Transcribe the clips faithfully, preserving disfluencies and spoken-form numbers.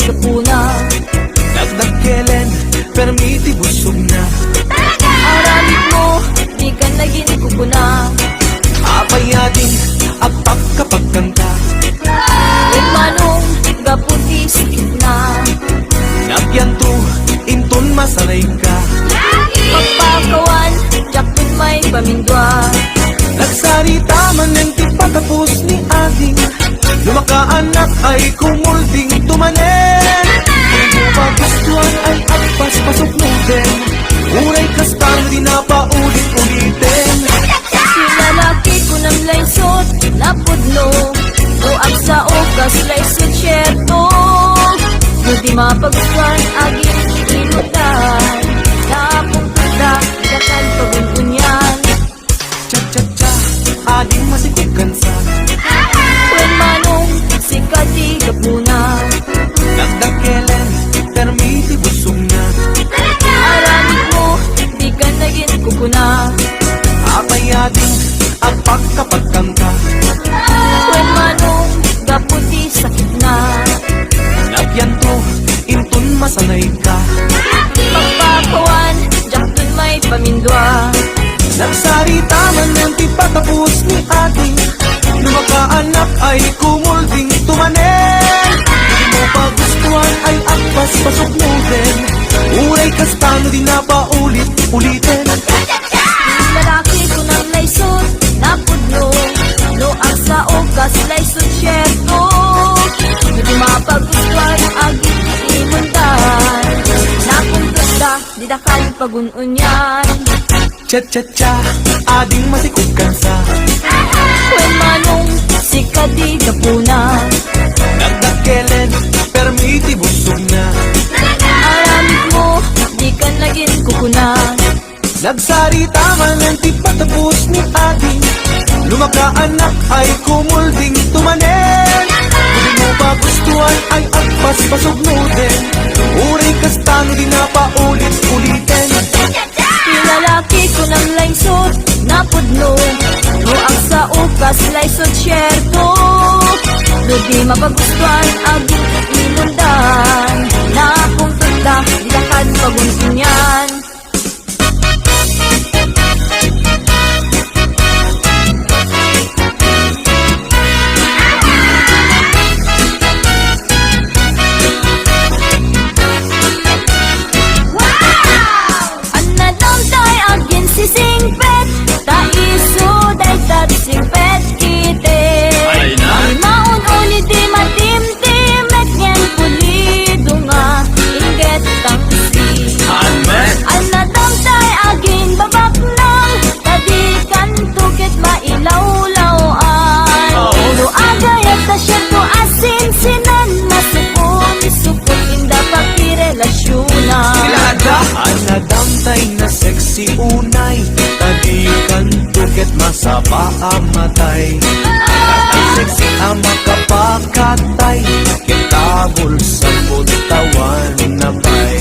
gapuna. Nagdakkelen, permi ti busogna. Aramidmo, dika nagin kukuna. Apay ading agpakapagkanta? Wen manong gapu ti sakitna. Nagyanto, inton masanayka. Pagpakawan, diak met maipamindua. Nagsarita manen ti patapos ni ading. No makaanak ay kumulding tumanen. Kung magustuhan ay agpaspasuknoden. Uray kasta no di na paulit-uliten. Ti lalaki kunam laysot, napudno. No agsao kas laysot, sierto. No di mapagustuhan, agin-inutan. Napungpet da, dakayo pagun-onian. Cha-cha-cha, ading masikog kansa. Wen manong sika ti gapuna. Nagdakkelen, permi ti busogna. Aramidmo, dika nagin kukuna. Apay ading agpakapagkanta? Wen manong gapu ti sakitna. Nagyanto, inton masanayka. Pagpakawan, diak met maipamindua. Nagsarita manen ti patapos ni ading. No makaanak ay kumulding tumanen. Di mo pagustuhan ay agpaspasuknoden. Uray kasta no di na paulit-uliten. Ti lalaki kunam laysot, napudno. No agsao kas laysot, sierto. No di mapagustuhan, agin-inutan. Napungpet da, dakayo pagun-onian. Cha-cha-cha, ading masikog kansa. Wen manong sika ti gapuna. Nagdakkelen, permi ti busogna. Aramidmo, dika nagin kukuna. Nagsarita manen ti patapos ni ading. No makaanak ay kumulding tumanen. No di mo pagustuhan ay agpaspasuknoden. Uray kasta no di na paulit-uliten. Ti lalaki kunam laysot, napudno. No agsao kas laysot, sierto. No di mapagustuhan, agin-inutan. Napungpet da, dakayo pagun-onian. Wow! Annadam tay aginsisingpet, ta isu dayta ti singpet iti. Ay na. Di maun-uni ti matimtimek ngem pulido nga inggit tangsit. Amen. Annadam tay aginbabaknang, ta dikanto ket mailawlaw-an. Oo. No agayat ta sierto a sinsinan, masukon-sukon inda pakirelasiona. Kilada. Annadam tay nasexy unay, ta dikanto ket masapa a matay. Sexy a makapakatay, ket tabulsam pud awan napay.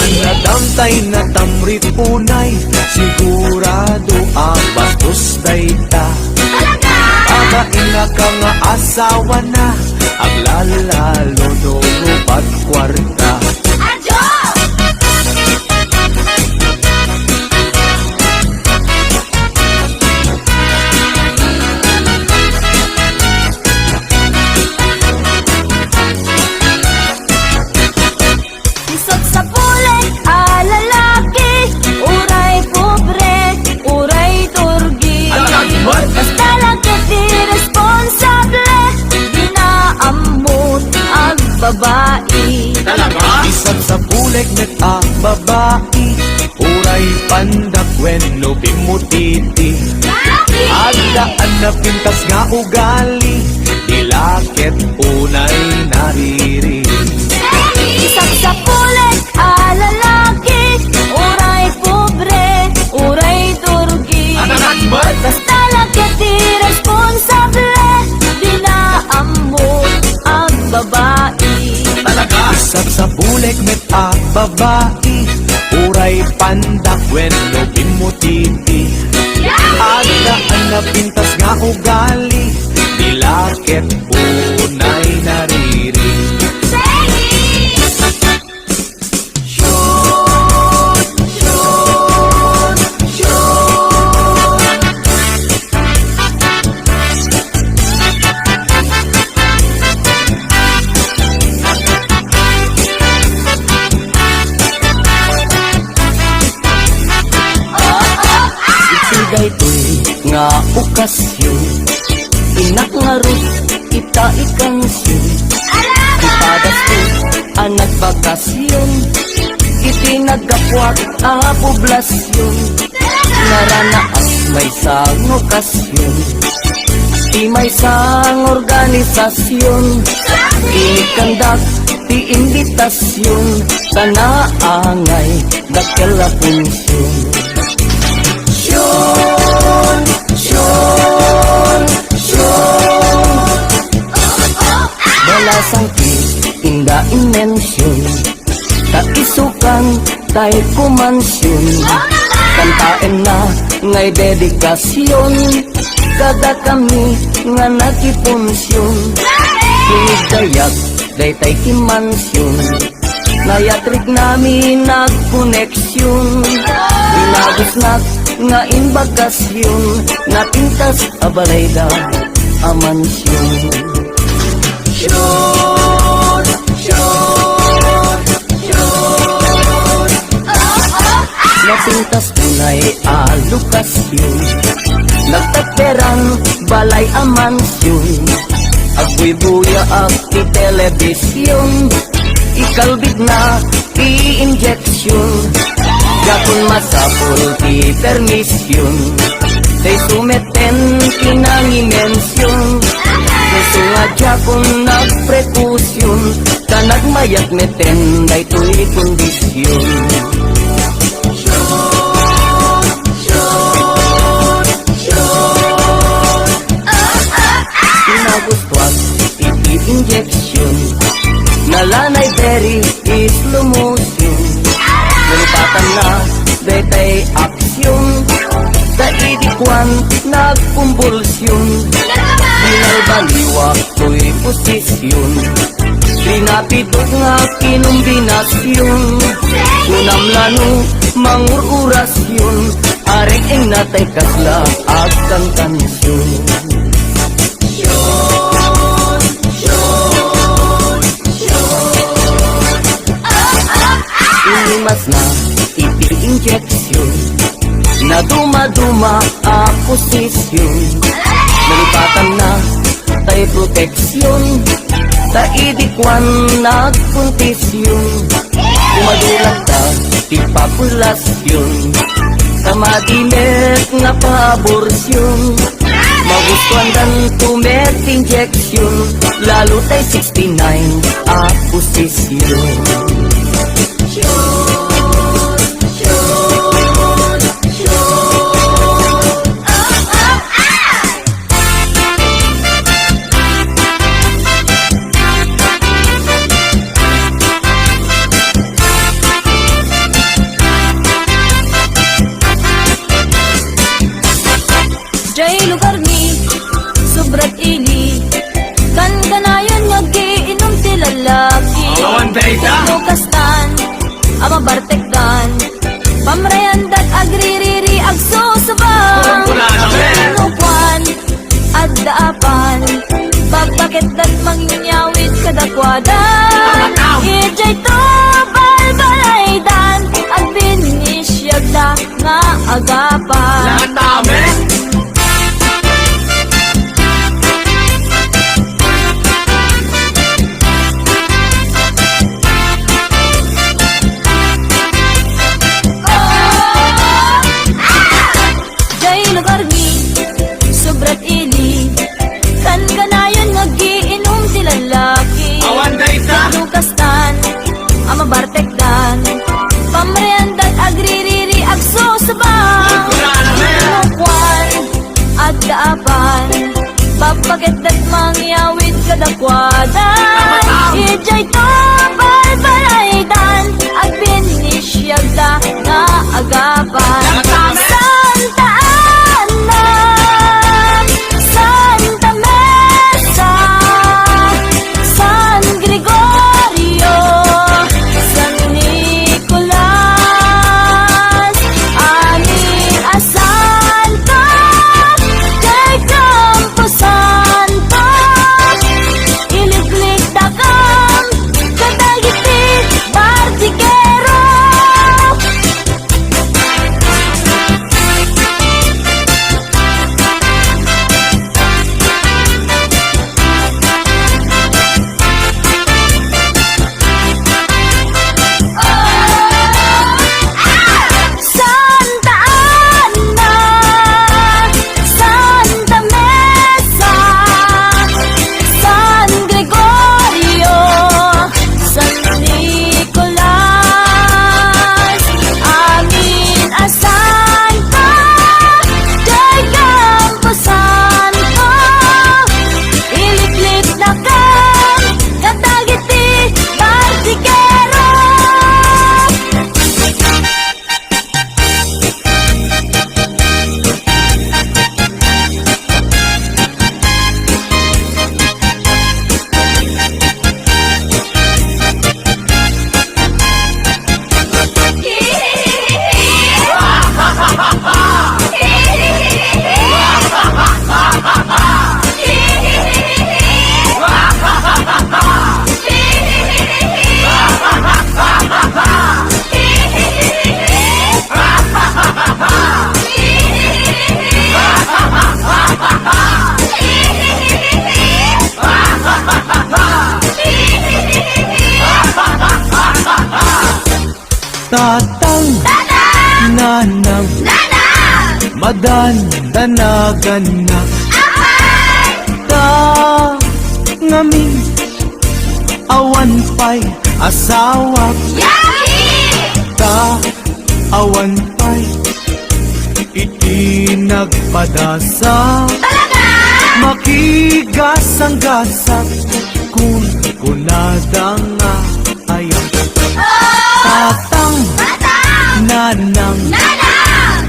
Annadam tay natamrit unay, sigurado a bastos dayta. Talaga? Babain a ka nga asawana, aglalalo no rupat kuarta. Adyo! Ti sapsapulen a lalaki, uray pobre, uray turgi. Basta la ket ti responsable, dina ammo ti agbabai. Talaga? Ti sapsapulek met a babai, uray pandak wenno pimmutiti. Addaan a pintas nga ugali, di la ket unay nariri. Ti sapsapulek a lalaki, uray pobre, uray turgi. Basta la ket ti responsable, dina ammo ti agbabai. Talaga? Ti sapsapulek met a babai, uray pandak wenno pimmutiti. Addaan a pintas nga ugali, di la ket unay nariri. Asyon, innak ngarud, ita ikansiyon. Ti padasko a nagbakasyon, iti naggapuak a poblasyon. Naranaak maysa nga okasyon, ti maysa nga organisasyon, inikkandak ti imbitasyon, ta naangay dakkel a punsion. Sion, sion, sion. Balasang ti inda inmension, ta isukan tay kumansion. Kantaenna ngay dedikasion, kadakami nga nakipunsion. Pinigdayak daytay ti mansion. Nayatriknami nagkoneksion. Inagusnak nga imbakasyon, napintas a balayda a mansion. Shoot! Shoot! Shoot! Napintas unay a lokasyon, nagtagperan balay a mansion. Agbuybuyaak ti telebision, ikalbitna ti injection. Diakon masapul ti permission, tay sumeten ti nangimension. Isu nga diakon nagprecaution, ta nagmayat meten daytoy kondision. Pinagustuak iti injection, nalanay very slow motion. Nalipatanna daytay action, ta idi kuan nagkumbulsion. Pinalbaliwak toy posisyon, pinapidok nga kinombinasyon. Kunam la no mangur-urasyon, arek eng natay kasla agkankansion. Inimasna iti injection, nadumaduma a posisyon. Nalipatanna tay proteksyon, ta idi kuan nagkontisyon. Kumadulatta ti populasyon, ta madi met nga paaborsyon. Magustuandan to met injection, lalo tay sixty-nine a posisyon. Jay lugar mi, sobrat ili. Kankanayon nga agiinum ti lalaki. Awan dayta. Kastan, a mabartekdan. Pamrayandak agririri, agsusubang. Wala na, men. Nukuan, adda apan. Pagpakitdan manginyawid kadakuada. Tama, tama. Idiay to balbalaydan. Agbinisyak da nga agapan. Lahat namin. Jay lugar mi, sobrat ili. Kankanayon nga agiinum ti lalaki. Awan dayta. Kastan, a mabartekdan. Pamrayandak agririri, agsusubang. Tatang, Tatang! Nanang, Nanang! Madandanagannak. Apay! Ta ngamin, awan pay asawak. Yari! Ta awan pay iti nagpadasa. Talaga? Makigasanggasak, kunkunada nga ayak. Oh! Tatang, Tatang! Nanang, Nanang!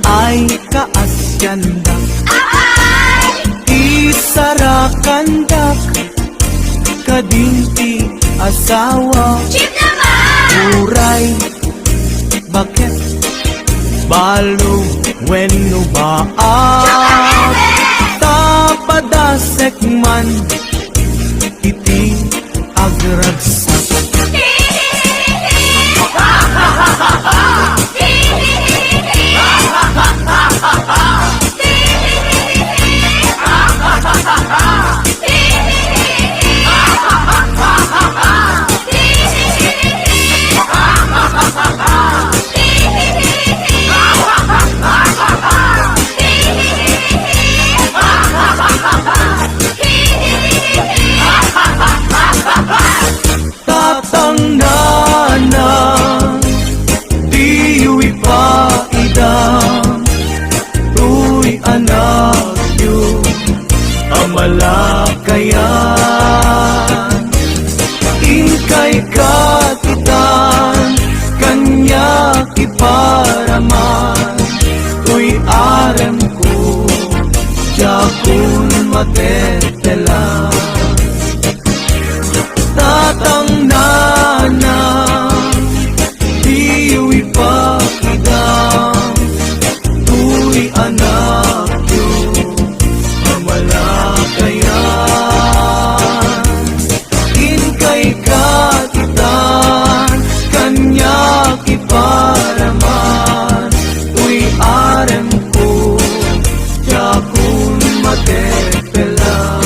Ay kaasiandak. Apay! Isarakandak kadin ti asawa. Chip naman! Uray, baket, balo wenno baak. Chip naman! Ta padasek man iti agragsak. Tatang, Nanang, diyo ipaidam toy anakyo a malakayan. Inkay katitan, kaniak iparaman toy aremko, diakon matetela. Tatang, Nanang, diyo ipakidam toy anakyo a malakayan. Inkay katitan, kaniak iparaman toy aremko, diakon matetela.